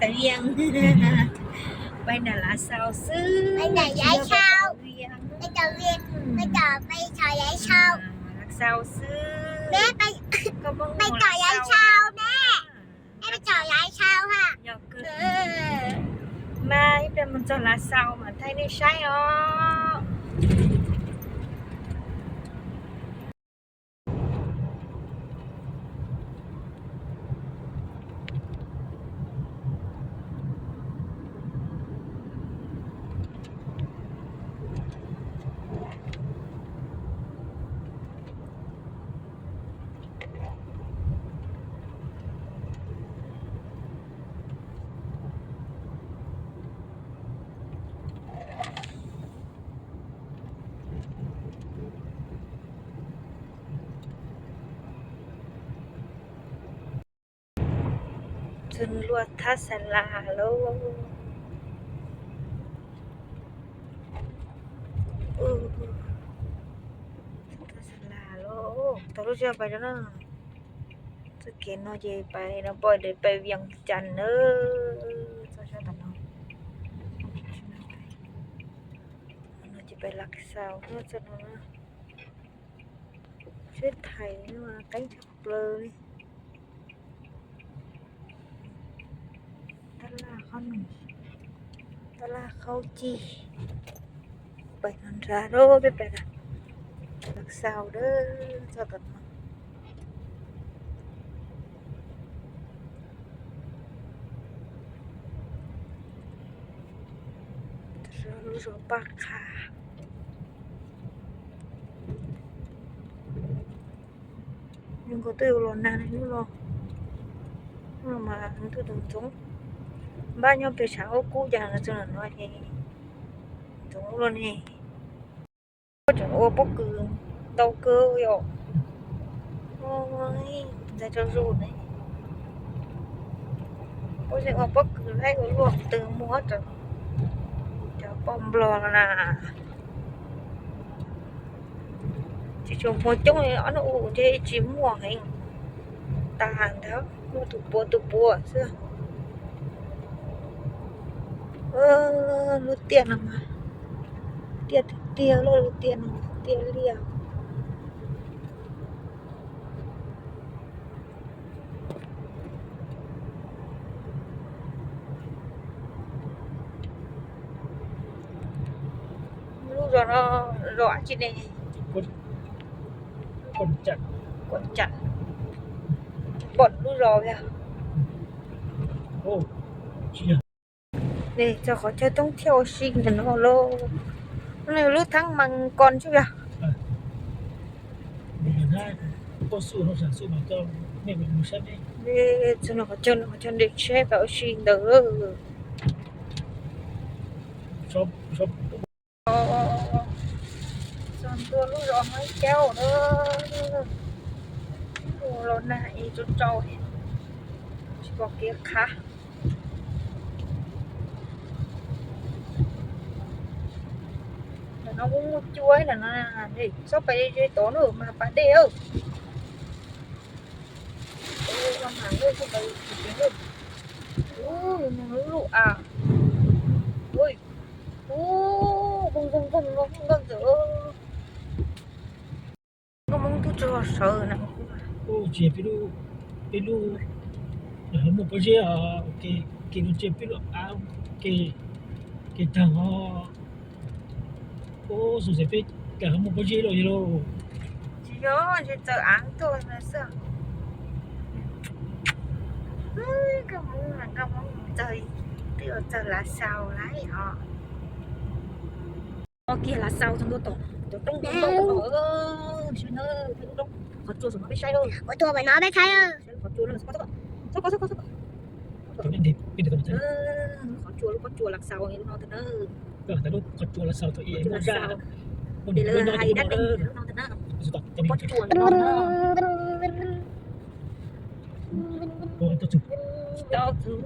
Tawm Vias, peb nram Lav Xaus xwb. Peb nram Lav Xaus, peb nram Lav Xaus xwb. Peb tom Lav Xaus ne, peb tom Lav Xaus ha. Yog kawg. Mas ib pliag mus txog Lav Xaus mam thaij nej saib os. Txog luag thab xa las lauj. Thab xa las lauj, tau lub zog pais rau na. Txoj kev no ces pais no pom tias pais Vias Cas na. Txoj zog tom no. No ces pais Lav Xaus txoj no na. Sib thaiv no qeeb tshaj plaws li. Tab laj qhob noom, tab laj qhaub cig. Pais no nrad lauj, peb pais Lav Xaus dab txog tom no. Lub zos Paj Qha. Zoo nkaus twb yuav los nag li lub no, mas twb tus ntxoov npab nyob pem tshav ub kub cas txog no es ntxoov ua luaj ne. Tseem ua pob kws ntau kawg yom. Ntxhais tsaug zog ne. Puab yeej ua pob kws laib ua luaj twg muag cov poj nplog no na. Tsis tshua muag coob li, ob hnub ub ntshe tsis muaj heev. Tag ntawd muaj tus puav tus puav xwb. Lub tiaj no mas tiaj tiag tiag, lub tiaj no tiaj liaj. Lub zos no zos dab tsi ne? Kuam Cam. Pom lub zos yog. Txog qhov chaw thoob thiab ua si ntawm no lauj. Lub theeb Mas Kos tsis yog? Txog no qhov chaw, qhov chaw nres tsheb pab ua si ntawd. Txog ntua lub zos Hmoob Caub na. Los nag es tsau tsau, tsis pom kev qha. Ntawm no muaj muaj cua ntawm no, txhob pais ze tod na mas pas dej. Ub, lub av, ub, voog voog voog nkauj ntxawm. Koj Hmoob tub tsuas sawv na. Tsis, peb lub, peb lub muaj pob zeb, kev lus ntsia peb lub av, kev, kev tag os. Ub, xyov peb cas ho muaj pob zeb loj li lauj. Tsis yog, ntshe txawm av tuaj no xwb. Koj Hmoob, koj Hmoob txawg, twb yuav txawg Lav Xaus lawm os. Kiag Lav Xaus txog ntua tom cov roob, qhov tsua saum no peb saib, qhov tsua pem no peb saib, qhov tsua no, qhov tsua, lub pob tsua Lav Xaus no ntag na. Qhov tsua Lav Xaus, lawv hais dab neeg no ntag na. Pob tsua no, tsis tau txug,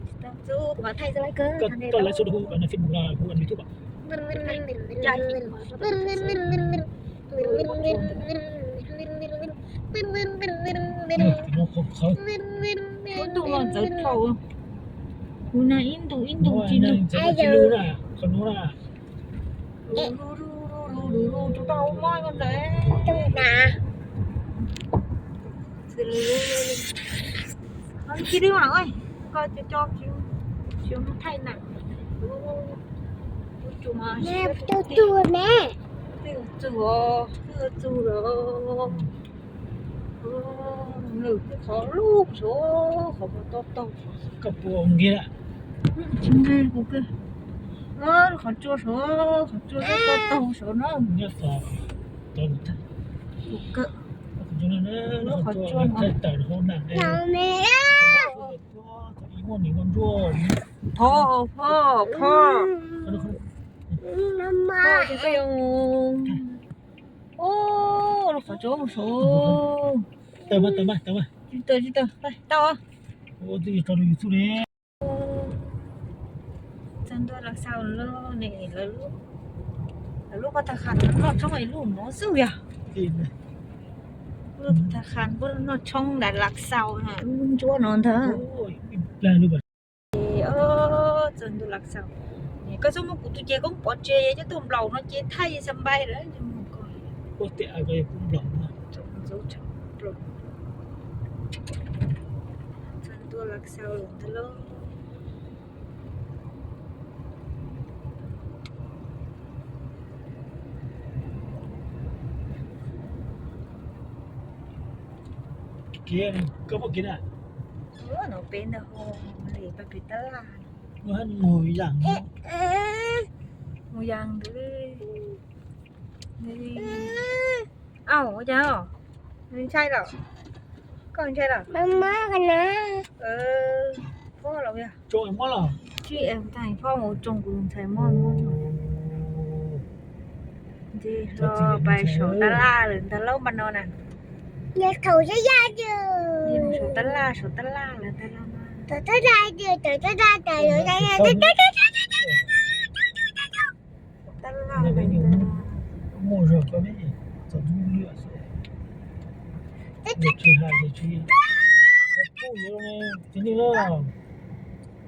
tsis tau txug, kuv mam thaij xwb lawm kawg. Koj tau laiv xwb rau hauv Facebook los hauv YouTube os? Ub ntu los ntxawv dhau. Kuv na ib ntu ib ntu tsis lug. Tus tau mob ko ntawd. Ib lub mas ko co co tsis thaij na. Tus mas twj txug, twj txug os, twj txug los. Nws twb qhov lub saud, qhov muaj tau taug. Koj puas nqi? Tsis nqi kuv kawg. Qhov tsua saud, qhov tsua tau taug saud no. Kuv kawg. Lub qhov tsua no. Thov, thov, thov. Ub, lub qhov tsua saud. Tsis tau, tsis tau, tau. Txog ntua Lav Xaus lawm ne, lawv lub paj thaj qhas noj tshoob es lub no xwb yog. Lub paj thaj qhas noj tshoob nram Lav Xaus, lub ntsuab no ntag. Txog ntua Lav Xaus, koj txhob muab kuv tus ces koob pov tseg, coj tuaj nplaum no ces thaij xab npais lawm. Txog ntua Lav Xaus lawm ntag lauj. Kiag, koj puas kiag na? No peb ntawd ho li pab pem tab laj. Mus yas ntawd. Au, ua cas? Nws ntshai lawm. Koj ntshai lawm. Pob los yog? Tsis, tag pob mus tsoo kuv ntxhais mob. Ntshe los pais saum tab laj lawm ntag lauj npaj no na. Saum tab laj, saum tab laj lawm ntag lauj. Tab laj lawm ntag.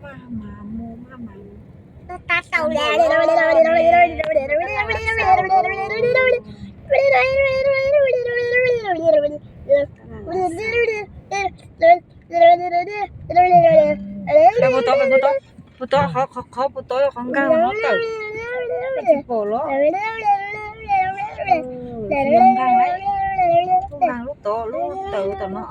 Maj mam mus, maj mam mus. Puas tau, puas tau, puas tau, qhov, qhov, qhov puas tau, qhov nkag no tawm. Tsis pom los. Nkag lub tod, lub tawm tom no.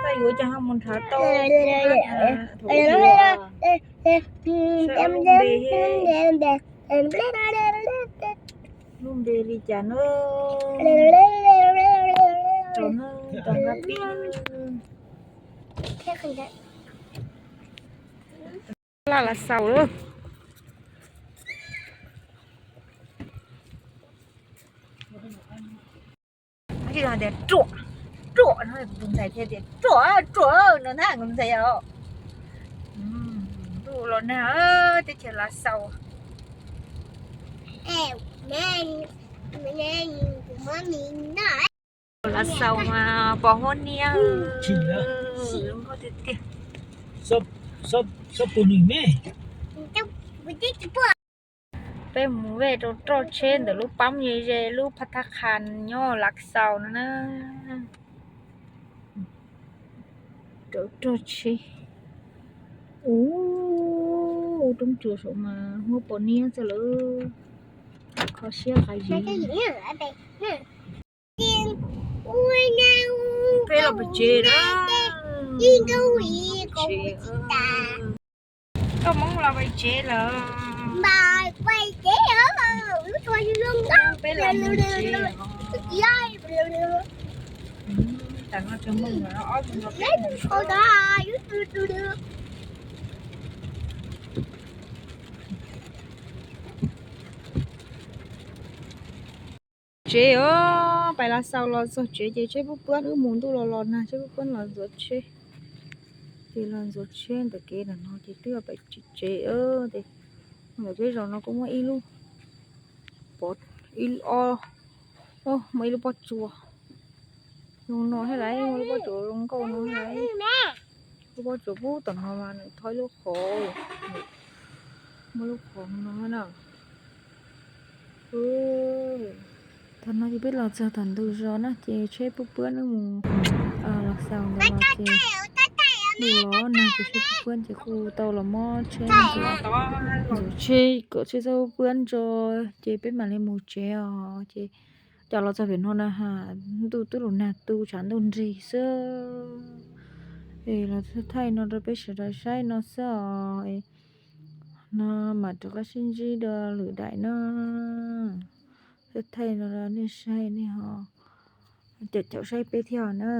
Koj yuav cas ho mus nrhav tau. Lub npe li cas na? Rau na, rau nqa pib. Laj Lav Xaus lawm. Tsis hais tias ruam, ruam no, kuv tus ntxhais thiaj tias ruam, ruam no na, kuv tus ntxhais yog. Ntuj los nag teb chaws Lav Xaus. Lav Xaus mas pos huab niab. Zoo nkauj tiag tiag. Peb mus vej rau roj tsheb ntawm lub pab ze ze lub phav thab qhas nyob Lav Xaus no na. Rau roj tsheb. Ub, roob tsuas saum mas huab pos niab txog lawm. Kho siab qas zis. Peb los pem tsev na. Koj Hmoob los pem tsev lawm. Peb los pem tsev. Tam no tsev Hmoob no ob tug no peb tsev os, pais Lav Xaus los txog tsev ces tsheb pub puab, wb mus ntuj los los nag tsheb pub puab los ntxuav tsheb. Ces los ntxuav tsheb ntawm kev ntawm no ces twb pais tsev os. Ntawm peb zos no kuj muaj ib lub, pov ib ob Muaj ib lub pob tsuas zoo no thiab lauj, muaj lub pob tsuas zoo nkauj no thiab lauj. Lub pob tsuas pub tom no mas nws thov ib lub qhov, muaj lub qhov no na. Thaum no ces peb los txog tom ntug zos na ces tsheb puab puab neb mus los xaus ntawd los ces ntuj los nag ces tsheb puab puab ces kuj tau los mob tsheb no ces tsheb kom tsheb txhob puab ntso ces peb mam li mus tsev os. Ces cov los txog pem no na ha, ntuj twb los nag tu tshav ntuj nrig xwb. Es los thaij no rau peb sawv daws saib no xwb os. No mam rov qab sib ntsib dua lwm daim na. Thaij no rau nej saib nej ho caum caum saib peb thiab na.